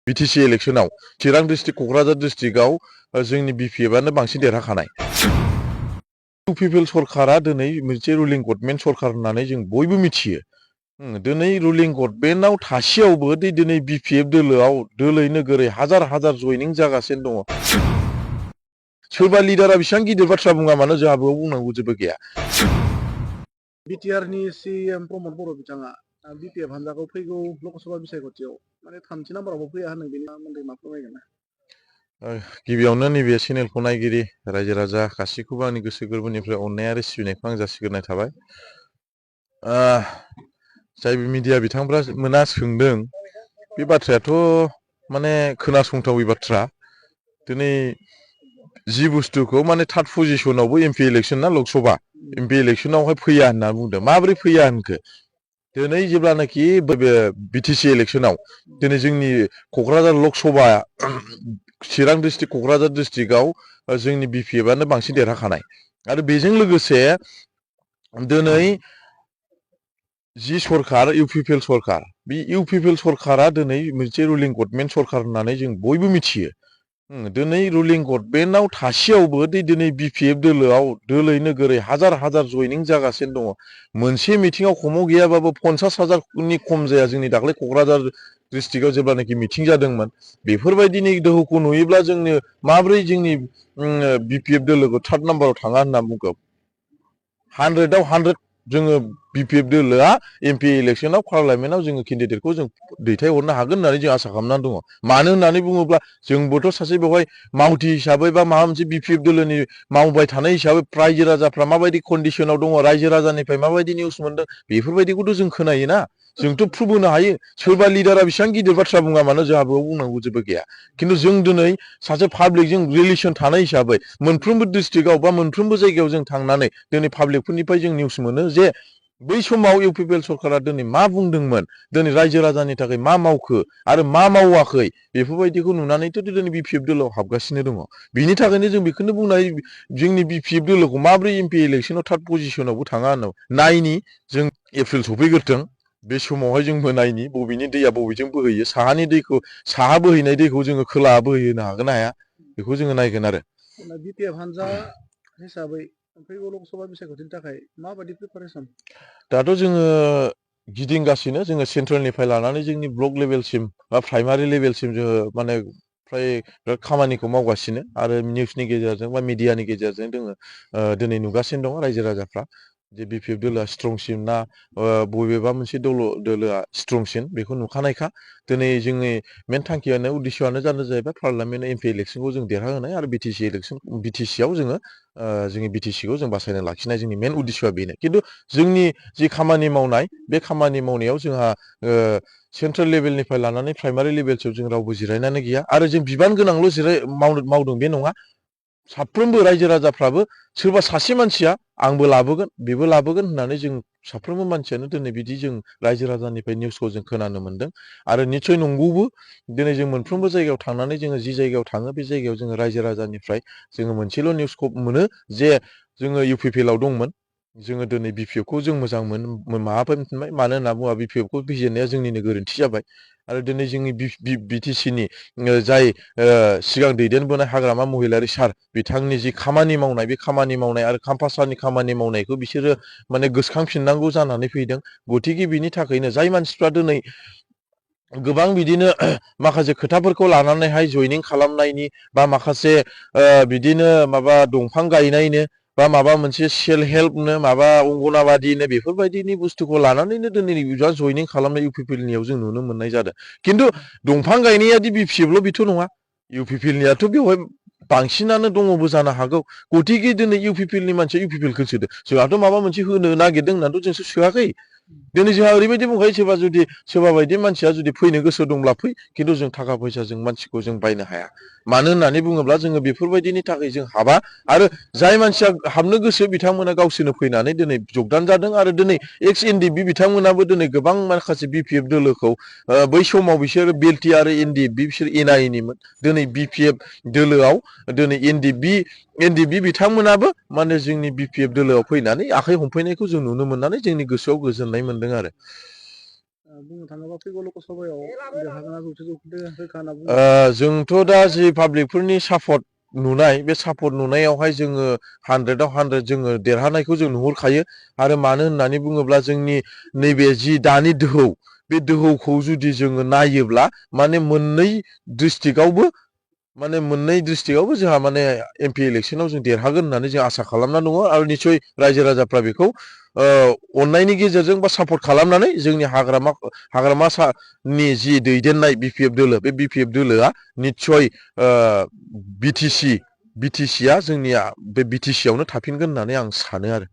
BTC इलेक्शनाव चिरां district Kokrajhar डिस्ट्रिक्टआव जोंनि बिपिएफआनो बांसिन देरहाखानाय पिपल सरकारा दिनै मोनसे रुलिं गभर्नमेन्ट सरकार होननानै जों बयबो मिथियो दिनै रुलिं गभर्नमेन्टआव थासेयावबो दिनै बिपिएफ दोलोआव दोलै नोगोरै हाजार हाजार जयनिं जागासिनो दङ सोरबा लिडारा बेसेबां गिदिर बाथ्रा बुङा मानो जोंहा बेयाव बुंनांगौ जेबो गैया बिटिआरनि सिएम प्रमद बर' बिथाङा बिपिएफ हान्जाखौ फैगौ लकसभा बिसायख'थियाव माने 3थि नाम्बारावबो फैया होनदों बेनि सोमोन्दै मा फोरमायगोन गिबियावनो नैबे चेनेलखौ नायगिरि रायजो राजा गासैखौबो आंनि गोसो गोरबोनिफ्राय अननाय आरो सिबिनायखौ आं जासिग्रोनाय थाबाय जाय मिडिया बिथांफ्रा मोना सोंदों बे बाथ्रायाथ' माने खोनासंथावै बाथ्रा दिनै जि बुस्थुखौ माने थार्ड पजिशनावबो एमपि इलेक्शन ना लकसभा एमपि इलेक्शनावहाय फैया होनना बुंदों माबोरै फैया होनखो दिनै जेब्लानाखि बिटिसि इलेक्शनाव दिनै जोंनि क'क्राझार लकसभा चिरां डिस्ट्रिक्ट क'क्राझार डिस्ट्रिक्टआव जोंनि बिपिएफआनो बांसिन देरहाखानाय आरो बेजों लोगोसे दिनै जि सरकार इउपिपिएल सरकार बे इउपिपिएल सरकारा दिनै मोनसे रुलिं गभर्नमेन्ट सरकार होननानै जों बयबो मिथियो दिनै रुलिं गभर्नमेन्टआव थासेयावबो दिनै बिपिएफ दोलोआव दोलै नोगोरै हाजार हाजार जयनिं जागासिनो दङ मोनसे मिटिङाव खमाव गैयाबाबो 50,000नि खम जाया जोंनि दाख्लै क'क्राझार डिस्ट्रिक्टआव जेब्लानाखि मिटिं जादोंमोन बेफोरबायदिनि दोहौखौ नुयोब्ला जोंनो माब्रै जोंनि बिपिएफ दोलोखौ थार्ड नाम्बाराव थाङा होनना बुंगौ 100आव 100 जोङो बिपिएफ दोलोआ एमपि इलेक्शनाव पार्लामेन्टआव जोङो केन्डिडेटखौ जों दैथायहरनो हागोन होननानै जों आसा खालामनानै दङ मानो होननानै बुङोब्ला जोंबोथ' सासे बेवहाय मावथि हिसाबै बा माबा मोनसे बिपिएफ दोलोनि मावबाय थानाय हिसाबै रायजो राजाफ्रा माबायदि कन्डिशनाव दङ रायजो राजानिफ्राय माबायदि निउस मोनदों बेफोरबायदिखौथ' जों खोनायोना जोंथ' प्रुभ होनो हायो सोरबा लिडारा बेसेबां गिदिर बाथ्रा बुङा मानो जोंहा बेयाव बुंनांगौ जेबो गैया खिन्थु जों दिनै सासे पाब्लिकजों रिलेसन थानाय हिसाबै मोनफ्रोमबो डिस्ट्रिक्टआव बा मोनफ्रोमबो जायगायाव जों थांनानै दिनै पाब्लिकफोरनिफ्राय जों निउस मोनो जे बै समाव इउपिपिएल सरकारा दिनै मा बुंदोंमोन दिनै रायजो राजानि थाखाय मा मावखो आरो मा मावाखै बेफोरबायदिखौ नुनानैथ' दिनै बिपिएफ दोलोआव हाबगासिनो दङ बिनि थाखायनो जों बेखौनो बुंनो हायो जोंनि बिपिएफ दोलोखौ माब्रै एमपि इलेक्शनाव थार्ड पजिशनावबो थाङा होनना नायनि जों एप्रिल सफैग्रोथों बे समावहाय जोंबो नायनि बबेनि दैया बबेजों बोहैयो साहानि दैखौ साहा बोहैनाय दैखौ जोङो खोलाहा बोहैहोनो हागोन ना हाया बेखौ जोङो नायगोन आरो बिपिएफ हान्जा हिसाबै फैगौ लकसभा बिसायख'थिनि थाखाय माबायदि प्रिपारेसन दाथ' जोङो गिदिंगासिनो जोङो सेन्ट्रेलनिफ्राय लानानै जोंनि ब्लक लेभेलसिम बा प्राइमारि लेभेलसिम जोङो माने फ्राय खामानिखौ मावगासिनो आरो निउसनि गेजेरजों बा मिडियानि गेजेरजों जोङो दिनै नुगासिनो दङ रायजो राजाफ्रा जे बिपिएफ दोलोआ स्ट्रंसिन ना बबेबा मोनसे दोलोआ स्ट्रंसिन बेखौ नुखानायखा दिनै जोंनि मेन थांखियानो उद्देश्यआनो जाहैबाय पार्लामेन्ट एमपि इलेक्शनखौ जों देरहाहोनाय आरो बिटिसिआव जोङो जोंनि बिटिसिखौ जों बासायना लाखिनाय जोंनि मेन उद्देश्यआ बेनो खिन्थु जोंनि जि खामानि मावनाय बे खामानि मावनायाव जोंहा सेन्ट्रेल लेभेलनिफ्राय लानानै प्राइमारि लेभेलसिम जों रावबो जिरायनानै गैया आरो जों बिबान गोनांल' मावदों बे नङा साफ्रोमबो रायजो राजाफ्राबो सोरबा सासे मानसिया आंबो लाबोगोन बेबो लाबोगोन होननानै जों साफ्रोमबो मानसियानो दिनै बिदि जों रायजो राजानिफ्राय निउसखौ जों खोनानो मोनदों आरो निस्सय नंगौबो दिनै जों मोनफ्रोमबो जायगायाव थांनानै जोङो जि जायगायाव थाङो बे जायगायाव जोङो रायजो राजानिफ्राय जोङो मोनसेल' निउसखौ मोनो जे जोङो इउपिपिएलआव दंमोन जोङो दिनै बिपिएफखौ जों मोजां माबाफोर मोनबाय मानो होनना बुङोबा बिपिएफखौ फेजेननाया जोंनिनो गोरोन्थि जाबाय आरो दिनै जोंनि बिटिसिनि जाय सिगां दैदेनबोनाय हाग्रामा महिलारि सार बिथांनि जि खामानि मावनाय बे खामानि मावनाय आरो खाम्फासारनि खामानि मावनायखौ बिसोरो माने गोसोखांफिननांगौ जानानै फैदों गथिखे बिनि थाखायनो जाय मानसिफ्रा दिनै गोबां बिदिनो माखासे खोथाफोरखौ लानानैहाय जयनिं खालामनायनि बा माखासे बिदिनो माबा दंफां गायनायनो बा माबा मोनसे सेल्फ हेल्पनो माबा अंगनाबादिनो बेफोरबायदिनि बुस्थुखौ लानानैनो दिनै जयनिं खालामनाय इउपिपिएलनियाव जों नुनो मोननाय जादों खिन्थु दंफां गायनायादि बिपिएफल' बेथ' नङा इउपिपिएलनियाथ' बेवहाय बांसिनानो दङबो जानो हागौ गथिखे दिनै इउपिपिएलनि मानसिया इउपिपिएलखौ सोदो जोंहाथ' माबा मोनसे होनो नागिरदों होननानैथ' जोंसो सोआखै दिनै जोंहा ओरैबायदि बुंखायो सोरबा बायदि मानसिया जुदि फैनो गोसो दंब्ला फै खिन्थु जों थाखा फैसाजों मानसिखौ जों बायनो हाया मानो होननानै बुङोब्ला जोङो बेफोरबायदिनि थाखाय जों हाबा आरो जाय मानसिया हाबनो गोसो बिथांमोना गावसोरनो फैनानै दिनै जगदान जादों आरो दिनै एक्स एनडिएफबि बिथांमोनाबो दिनै गोबां माखासे बिपिएफ दोलोखौ बै समाव बिसोर बिएलटि आरो एनडिएफबि बिसोर एना एनिमोन दिनै बिपिएफ दोलोआव दिनै एनडिएफबि बिथांमोनाबो माने जोंनि बिपिएफ दोलोआव फैनानै आखाइ हमफैनायखौ जों नुनो मोननानै जोंनि गोसोआव गोजोननाय मोनदों आरो बुंनो थाङोबा फैगौ लकसभायाव देरहागोना जौसे जौखोन्दो रोखा होनना बुङो। जोंथ' दा जि पाब्लिकफोरनि सापर्ट नुनाय बे सापर्ट नुनायावहाय जोङो 100आव 100 जोङो देरहानायखौ जों नुहुरखायो आरो मानो होननानै बुङोब्ला जोंनि नैबे जि दानि दोहौ बे दोहौखौ जुदि जोङो नायोब्ला माने मोननै डिस्ट्रिक्टआवबो जोंहा माने एमपि इलेक्सनाव जों देरहागोन होननानै जों आसा खालामना दङ आरो निसय रायजो राजाफ्रा बेखौ अननायनि गेजेरजों बा सापर्ट खालामनानै जोंनि हाग्रामानि जि दैदेननाय बिपिएफ दोलो बे बिपिएफ दोलोआ निसय बिटिसिआ जोंनिया बे बिटिसिआवनो थाफिनगोन होननानै आं सानो आरो